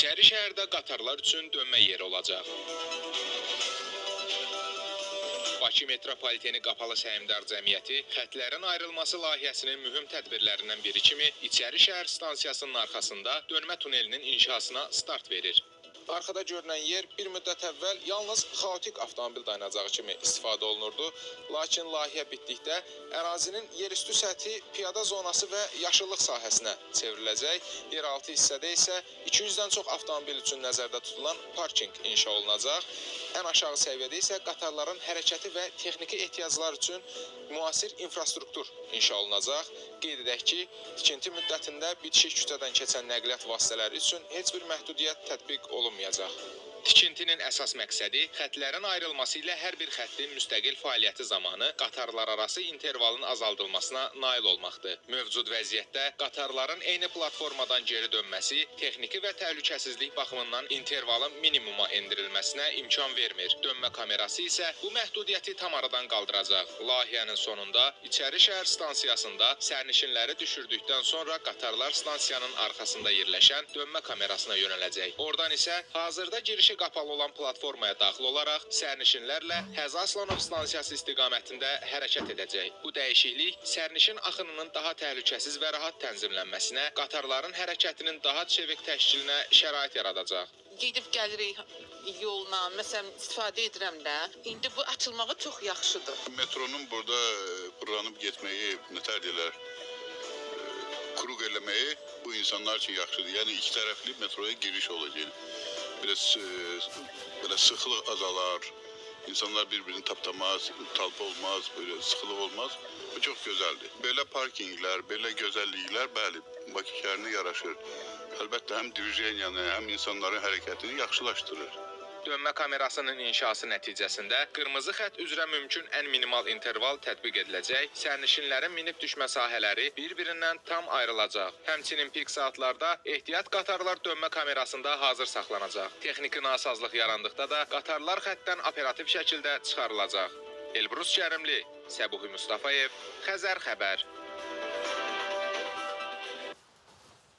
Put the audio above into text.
İçəri şəhərdə qatarlar üçün dönmə yeri olacaq. Bakı Metropoliteni Qapalı Səhmdar Cəmiyyəti xətlərin ayrılması layihəsinin mühüm tədbirlərindən biri kimi İçəri şəhər stansiyasının arxasında dönmə tunelinin inşasına start verir. Arxada görünən yer bir müddət əvvəl yalnız xaotik avtomobil dayanacağı kimi istifadə olunurdu. Lakin layihə bitdikdə ərazinin yerüstü səthi piyada zonası və yaşıllıq sahəsinə çevriləcək. Yeraltı hissədə isə 200-dən çox avtomobil üçün nəzərdə tutulan parkinq inşa olunacaq. Ən aşağı səviyyədə isə qatarların hərəkəti və texniki ehtiyaclar üçün müasir infrastruktur inşa olunacaq. Qeyd edək ki, tikinti müddətində bitişik küçədən keçən nəqliyyat vasitələri üçün heç bir məhdudiyyət tətbiq olunmayacaq. Tikintinin əsas məqsədi xətlərin ayrılması ilə hər bir xəttin müstəqil fəaliyyəti zamanı qatarlararası intervalın azaldılmasına nail olmaqdır. Mövcud vəziyyətdə qatarların eyni platformadan geri dönməsi texniki və təhlükəsizlik baxımından intervalın minimuma endirilməsinə imkan vermir. Dönmə kamerası isə bu məhdudiyyəti tam aradan qaldıracaq. Layihənin sonunda İçəri şəhər stansiyasında sərnişinləri düşürdükdən sonra qatarlar stansiyanın arxasında yerləşən dönmə kamerasına yönələcək. Oradan isə hazırda girişi qapalı olan platformaya daxil olaraq sərnişinlərlə Həzi Aslanov stansiyası istiqamətində hərəkət edəcək. Bu dəyişiklik sərnişin axınının daha təhlükəsiz və rahat tənzimlənməsinə, qatarların hərəkətinin daha çevik təşkilinə şərait yaradacaq. Gedib gəlirik yolla, məsələn, istifadə edirəm də. İndi bu açılmağı çox yaxşıdır. Metronun burada fırlanıb getməyi, nətər deyirlər, kruq eləməyi bu insanlar üçün yaxşıdır. Yəni iki tərəfli metroya giriş olacaq. Biraz belə sıxlıq azalar, insanlar bir-birini tapdamaz, talpa olmaz, belə sıxlıq olmaz. Bu çox gözəldir. Belə parkinqlər, belə gözəlliklər, bəli, Bakı şəhərinə yaraşır. Əlbəttə həm dvijeniyanı, həm insanların hərəkətini yaxşılaşdırır. Dönmə kamerasının inşası nəticəsində qırmızı xətt üzrə mümkün ən minimal interval tətbiq ediləcək, sərnişinlərin minib düşmə sahələri bir-birindən tam ayrılacaq. Həmçinin pik saatlarda ehtiyat qatarlar dönmə kamerasında hazır saxlanacaq. Texniki nasazlıq yarandıqda da qatarlar xəttdən operativ şəkildə çıxarılacaq. Elbrus Kərimli, Səbuhi Mustafayev, Xəzər xəbər.